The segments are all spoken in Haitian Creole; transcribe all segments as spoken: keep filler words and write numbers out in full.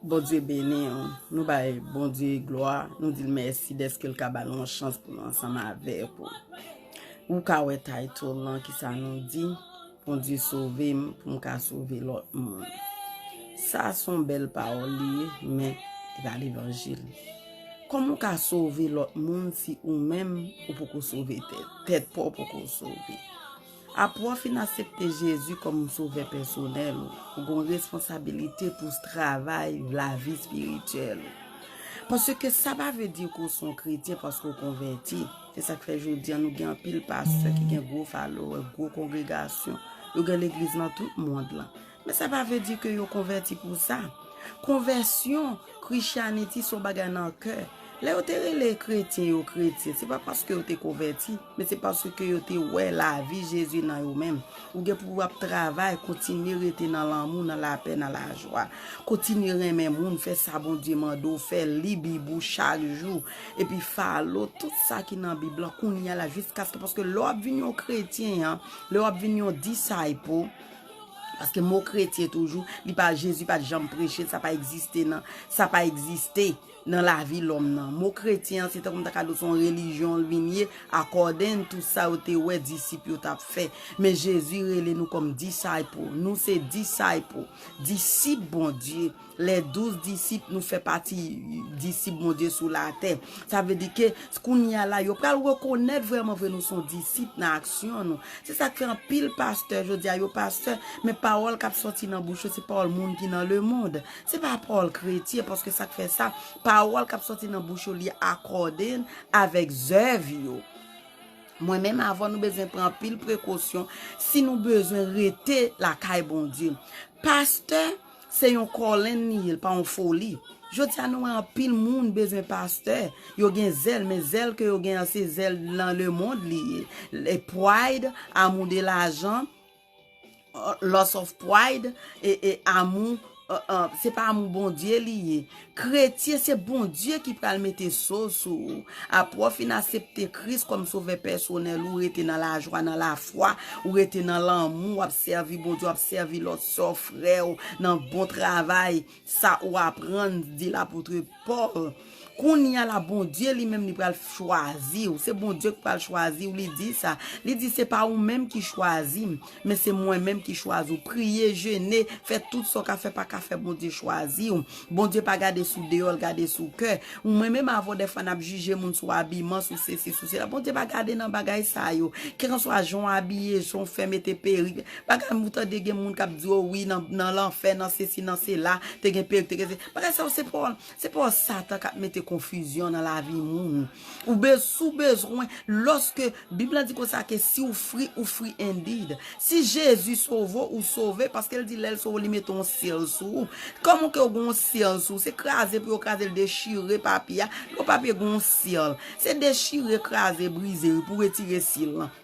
Bondye beni w. Nou bay Bondye glwa. Nou di l mèsi dèske l ka ba nou yon chans pou nou ansanm avèk ou. Ou ka wè title lan, kisa nou di, Bondye sove m pou m ka sove lòt moun. Sa se yon bèl pawòl li ye, men li pa levanjil. Kòman w ka sove lòt moun si ou menm ou poko sove tèt? Tèt pa w poko sove. Apre w fin aksepte Jezi kòm sovè pèsonèl ou, ou gen yon responsabilite pou w travay lavi espirityèl ou. Paske sa pa vle di ke w se yon kretyen paske w konvèti. Se sa k fè jodi a nou gen anpil pastè ki gen gwo follower, gwo kongregasyon. Yo gen legliz nan tout mond lan. Men sa pa vle di ke yo konvèti pou sa. Konvèsyon, Christianity, se yon bagay nan kè. Lè yo te rele kretyen yo kretyen, se pa paske yo te konvèti, men se paske yo te wè lavi Jezi nan yo menm. Ou gen pou w ap travay, kontinye rete nan lanmou, nan lapè, nan lajwa. Kontinye renmen moun, fè sa Bondye mande w fè, li Bib ou chak jou, epi follow tout sa ki nan Bib lan kounye a la, jiskaske, paske lè w ap vin yon kretyen an, lè w ap vin yon disciple, paske mo kretyen toujou, li pa, Jezi pa t janm preche, sa pa egziste nan, sa pa egziste nan lavi lòm nan. Mo kretyen an, se tankou m ta ka di w se yon relijyon l vin ye, according to sa yo te wè disip yo t ap fè. Men Jezi rele nou kòm disciple. Nou se disciple, disip Bondye. Les douze disip, nou fè pati disip Bondye sou latè. Sa vle di ke kounye a la, yo pral rekonèt vrèman vre nou se yon disip nan aksyon nou. Se sa k fè anpil pastè, jodi a yo pastè, men pawòl k ap sòti nan bouch yo, se pawòl moun ki nan lemonn. Se pa pawòl kretyen, paske sa k fè sa, pawòl k ap sòti nan bouch yo, li according avèk zèv yo. Mwen menm avè w, nou bezwen pran anpil prekosyon si nou bezwen rete lakay Bondye. Pastè, se yon calling li ye, l pa yon foli. Jodi a, nou wè anpil moun bezwen pastè. Yo gen zèl, men zèl ke yo gen an, se zèl nan lemonn li ye. Le pride, amour de l'argent, uh, lust of pride, e, e amour, uh, uh, se pa amour Bondye li ye. Kretyen, se Bondye ki pral mete so sou ou. Apre w fin aksepte Kris kòm sovè pèsonèl ou, rete nan lajwa, nan lafwa, ou rete nan lanmou, w ap sèvi Bondye, w ap sèvi lòt sè w, frè w, nan bon travay, sa ou aprann, di lapot Pòl. Kounye a la, Bondye li menm li pral chwazi w. Se Bondye ki pral chwazi w, li di sa. Li di, "Se pa ou menm ki chwazi m, men se mwen menm ki chwazi w." Priye, jene, fè tout sa w ka fè, pa ka fè Bondye chwazi w. Bondye pa gade sou deyò, l gade sou kè. Mwen menm avè w, dèfwa n ap jije moun sou abiman, sou sesi, sou sela. Bondye pa gade nan bagay sa yo. Kèlkanswa jan w abiye, jan w fè mete perik, bagay ou tande gen moun k ap di, "O wi, nan, nan lanfè, nan sesi, nan sela, te gen perik, te gen se." Bagay sa yo, se pawòl, se pawòl Satan k ap mete konfizyon nan lavi moun. Ou be-, si w bezwen, lòske Bib la di konsa ke si w free, ou free indeed. Si Jezi sove w, ou sove, paske l di lè l sove w, li mete yon seal sou ou. Kòman ke w gen yon seal sou ou? Se kraze pou yo kraze l, dechire papye a. Lè yon papye gen yon seal, se dechire, kraze, brize, wi, pou retire seal lan.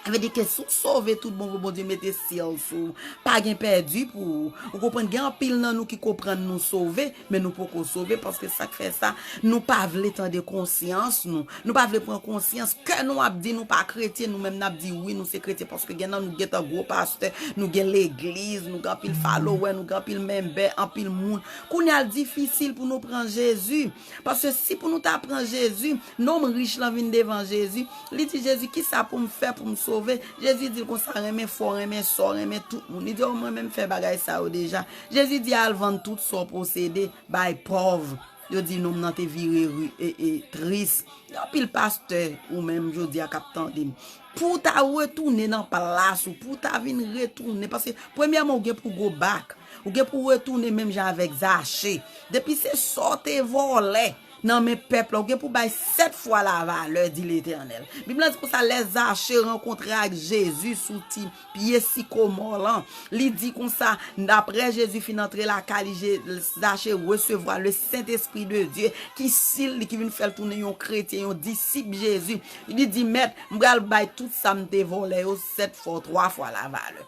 Sa vle di ke si w sove tout bon vre, Bondye mete seal sou ou. Pa gen pèdi pou ou. Ou konprann, gen anpil nan nou ki konprann nou sove, men nou poko sove, paske sa k fè sa, nou pa vle tande konsyans nou. Nou pa vle pran konsyans. Kè nou ap di nou pa kretyen, nou menm n ap di wi, nou se kretyen, paske gen nan nou gentan gwo pastè, nou gen legliz, nou gen anpil follower, nou gen anpil member, anpil moun. Kounye a l difisil pou nou pran Jezi. Paske si pou nou ta pran Jezi, nonm rich lan vin devan Jezi, li di Jezi, "Kisa pou m fè pou m sove?" Jezi di l konsa, "Renmen frè w, renmen sè w, renmen tout moun." Li di, "O, mwen menm fè bagay sa yo deja." Jezi di, "Al vann tout sa w posede, bay pòv." Yo di nonm nan te vire ri-, e, e, tris. Gen anpil pastè, ou menm jodi a k ap tande m. Pou w ta retounen nan plas ou, pou w ta vin retounen, paske premyèman ou gen pou go back. Ou gen pou retounen menm jan avèk Zache. Depi se sa w te vòlè nan men pèp la, ou gen pou bay sèt fwa lavalè, di Letènèl. Bib la di konsa, lè Zache rankontre ak Jezi sou ti pye sikomò lan, li di konsa, apre Jezi fin antre lakay li, Je-, Zache resevwa le Sentespri de Dye ki si l, li ki vin fè l tounen yon kretyen, yon disip Jezi. Li di, "Mèt, m pral bay tout sa m te vòlè yo sèt fwa, twa fwa lavalè."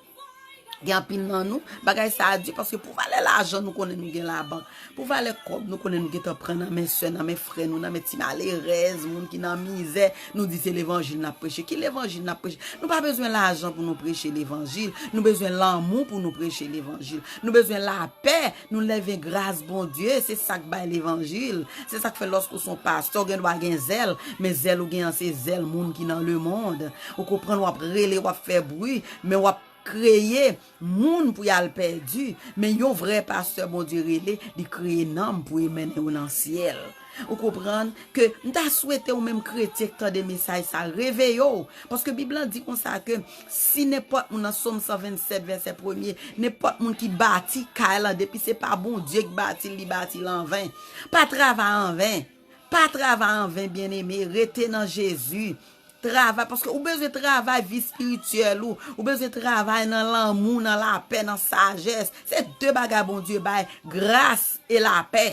Gen anpil nan nou, bagay sa a di, paske pou valè lajan nou konnen nou gen labank, pou valè kòb nou konnen nou gentan pran nan men sè, nan men frè nou, nan men ti malerèz, moun ki nan mizè, nou di se levanjil n ap preche. Ki levanjil n ap preche? Nou pa bezwen lajan pou nou preche levanjil, nou bezwen lanmou pou nou preche levanjil. Nou bezwen lapè, nou leve gras Bondye, se sa k bay levanjil. Se sa k fè lòske w se yon pastè, w gen dwa gen zèl, men zèl ou gen an se zèl moun ki nan lemonn. Ou konprann, w ap rele, w ap fè bri, men w ap kreye moun pou y al pèdi, men yon vrè pastè Bondye rele, li kreye nanm pou l mennen yo nan syèl. Ou konprann ke m ta swete ou menm kretyen k tande mesaj sa, reveye w. Paske Bib lan di konsa ke si nenpòt moun, nan Sòm san vennsèt vèsè premye, nenpòt moun ki bati kay lan, depi se pa Bondye ki bati l, li bati l anven. Pa travay anven. Pa travay anven, byeneme. Rete nan Jezi. Travay, paske ou bezwen travay vi espirityèl ou. Ou bezwen travay nan lanmou, nan lapè, nan sajès. Se de bagay Bondye bay, gras e lapè.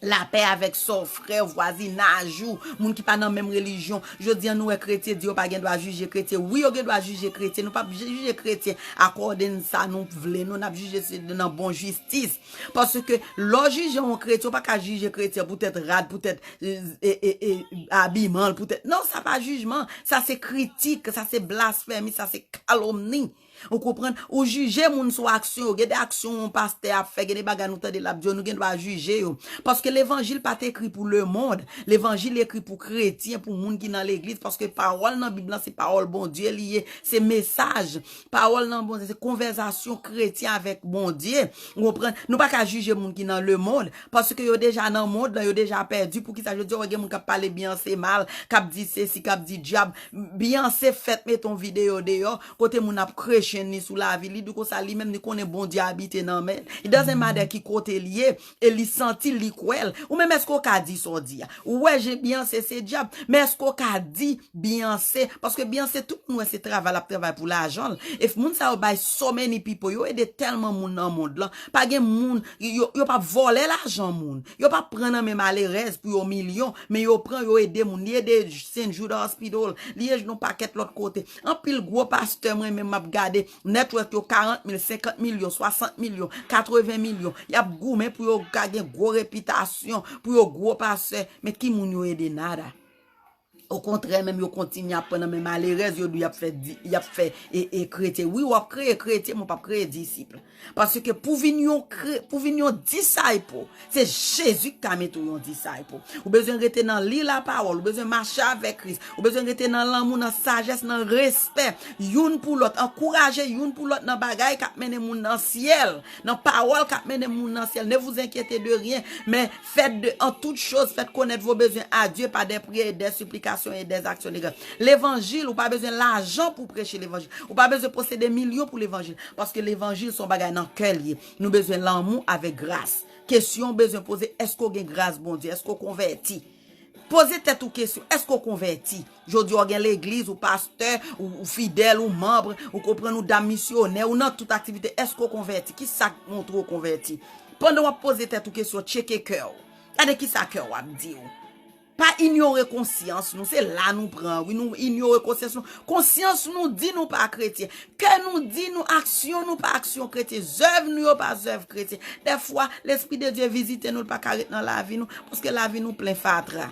Lapè avèk sè w, frè w, vwazinaj ou, moun ki pa nan menm relijyon. Jodi a, nou wè kretyen di yo pa gen dwa jije kretyen. Wi, yo gen dwa jije kretyen. Nou p ap jije kretyen akòde n sa nou vle. Nou, n ap jije se nan bon jistis. Paske lè w jije yon kretyen, ou pa ka jije kretyen poutèt rad, poutèt e, e, e, e, abiman l, poutèt. Non, sa pa jijman. Sa se kritik, sa se blasfèmi, sa se kalomni. Ou konprann? Ou jije moun sou aksyon yo. Gen de aksyon yon pastè ap fè, gen de bagay nou tande l ap di yo, nou gen dwa jije yo. Paske levanjil pa t ekri pou lemonn. Levanjil ekri pou kretyen, pou moun ki nan legliz. Paske pawòl nan Bib lan, se pawòl Bondye li ye. Se mesaj. Pawòl nan Bondye, se konvèsasyon kretyen avèk Bondye. Ou konprann? Nou pa ka jije moun ki nan lemonn. Paske yo deja nan mond lan, yo deja pèdi. Poukisa jodi a w gen moun k ap pale Beyoncé mal, k ap di sesi, k ap di dyab? Beyoncé fèt mete yon videyo deyò, kote moun ap kreche ni sou lavi. Li di konsa, li menm, li konnen Bondye abite nan men l. It doesn't matter ki kote l ye, e li santi l, li kwè l. Ou menm, èske w ka di sa w di a? Ou wè, je, Beyoncé se dyab, men èske w ka di Beyoncé? Paske Beyoncé, tout moun wè se travay l ap travay pou lajan l. E moun sa yo bay so many people, yo ede tèlman moun nan mond lan. Pa gen moun, yo, yo p ap vòlè lajan moun. Yo p ap pran nan men malerèz pou yo milyon, men yo pran, yo ede moun. Li ede Saint Jude Hospital, li ede yon pakèt lòt kote. Anpil gwo pastè mwen menm m ap gade, nètwòk yo karant mil, senkant milyon, swasant milyon, katreven milyon. Y ap goumen pou yo ka gen gwo repitasyon, pou yo gwo pastè. Men ki moun yo ede? Nada. Okontrè, menm yo kontinye ap pran nan men malerèz, yo di y ap fè di, y ap fè e, e kretyen. Wi, w ap kreye kretyen, men w p ap kreye disip. Paske pou vin yon kre, pou vin yon disciple, se Jezi ki ka mete w yon disciple. Ou bezwen rete nan li lapawòl, ou bezwen mache avèk Kris, ou bezwen rete nan lanmou, nan sajès, nan respè, youn pou lòt. Ankouraje youn pou lòt nan bagay k ap mennen moun nan syèl, nan pawòl k ap mennen moun nan syèl. Ne vous inquiétez de rien, mais faites de, en toutes choses, faites connaître vos besoins à Dieu par des prières et des supplications et des actions de grâce. Levanjil, ou pa bezwen lajan pou preche levanjil. Ou pa bezwen posede milyon pou levanjil. Paske levanjil se yon bagay nan kè l ye. Nou bezwen lanmou avèk gras. Kesyon w bezwen poze, èske w gen gras Bondye? Èske w konvèti? Poze tèt ou kesyon, èske w konvèti? Jodi a w gen legliz, ou pastè, ou, ou fidèl, ou manm, ou konprann, ou dam misyonè, ou nan tout aktivite, èske w konvèti? Kisa k montre w konvèti? Pandan w ap poze tèt ou kesyon, tcheke kè w. Gade kisa kè w ap di w. Pa inyore konsyans nou, se la nou pran, wi, nou inyore konsyans nou. Konsyans nou di nou pa kretyen. Kè nou di nou aksyon nou pa aksyon kretyen. Zèv nou yo pa zèv kretyen. Dèfwa, Lespri de Dye vizite nou, l pa ka ret nan lavi nou, paske lavi nou plen fatra.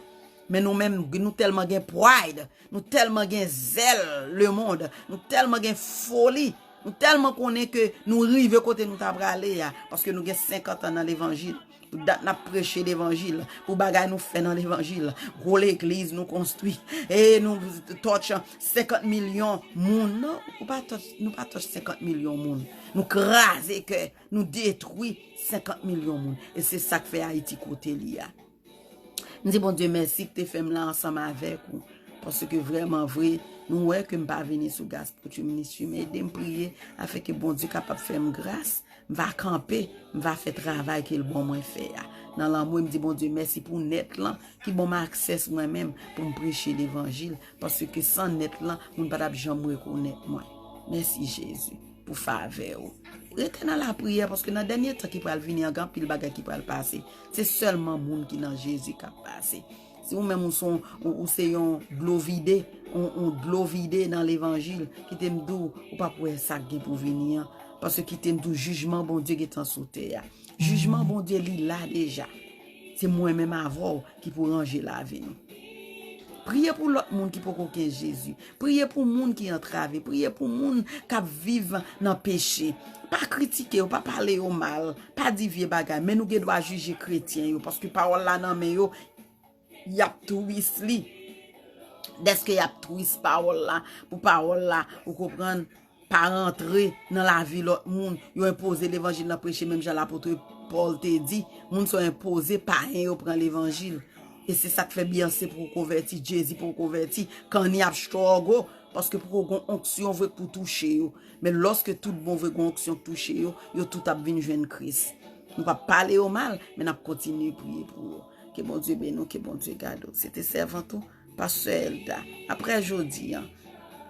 Men nou menm, nou tèlman gen pride, nou tèlman gen zèl lemonn, nou tèlman gen foli, nou tèlman konnen ke nou rive kote nou ta prale a, paske nou gen senkant an nan levanjil. Pou dat n ap preche levanjil, pou bagay nou fè nan levanjil, gwo legliz nou konstwi, e nou touch senkant milyon moun. Non, ou pa touch, nou pa touch senkant milyon moun. Nou kraze kè, nou detwi senkant milyon moun. E se sa k fè Ayiti kote li a. M di Bondye mèsi ki te fè m la ansanm avèk ou. Paske vrèman vre, nou wè ke m pa vini sou Gaspoutyou Ministry, men ede m priye afin ke Bondye kapab fè m gras, m va kanpe, m va fè travay ke l ban mwen fè a. Nan lanmou, m di Bondye mèsi pou nèt lan ki ban m aksès mwen menm pou m preche levanjil, paske san nèt lan, moun pa t ap janm rekonèt mwen. Mèsi Jezi pou favè ou. Rete nan lapriyè, paske nan dènye tan ki pral vini an, gen anpil bagay ki pral pase. Se sèlman moun ki nan Jezi k ap pase. Si ou menm ou se yon, ou, ou se yon dlo vide, yon, yon dlo vide nan levanjil, kite m di w, ou p ap wè sa k gen pou vini an. Paske kite m di w, jijman Bondye gentan sou tè a. Jijman Bondye li la deja. Se mwen menm avè w ki pou ranje lavi nou. Priye pou lòt moun ki poko gen Jezi. Priye pou moun ki antrave. Priye pou moun k ap viv nan peche. Pa kritike yo, pa pale yo mal, pa di vye bagay. Men nou gen dwa jije kretyen yo, paske pawòl la nan men yo, y ap twis li. Dèske y ap twis pawòl la, pou pawòl la, ou konprann, pa rantre nan lavi lòt moun. Yo enpoze levanjil nan preche menm jan lapot Pòl te di. Moun sa yo enpoze payen yo pran levanjil. E se sa k fè Beyonce poko konvèti, Jay-Z poko konvèti, Kanye ap struggle, paske poko gon onksyon vre k pou touche yo. Men lòske tout bon vre gon onksyon k touche yo, yo tout ap vin jwenn Kris. Nou p ap pale yo mal, men n ap kontinye priye pou yo. Ke Bondye beni w, ke Bondye gade w. Se te sèvant ou, Pastè Elda. Apre jodi a,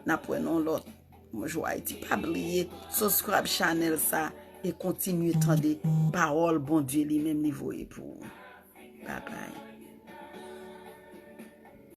n ap wè nan lòt Bonjou Ayiti. Pa bliye subscribe chanèl sa e kontinye tande pawòl Bondye li menm li voye pou ou. Babay.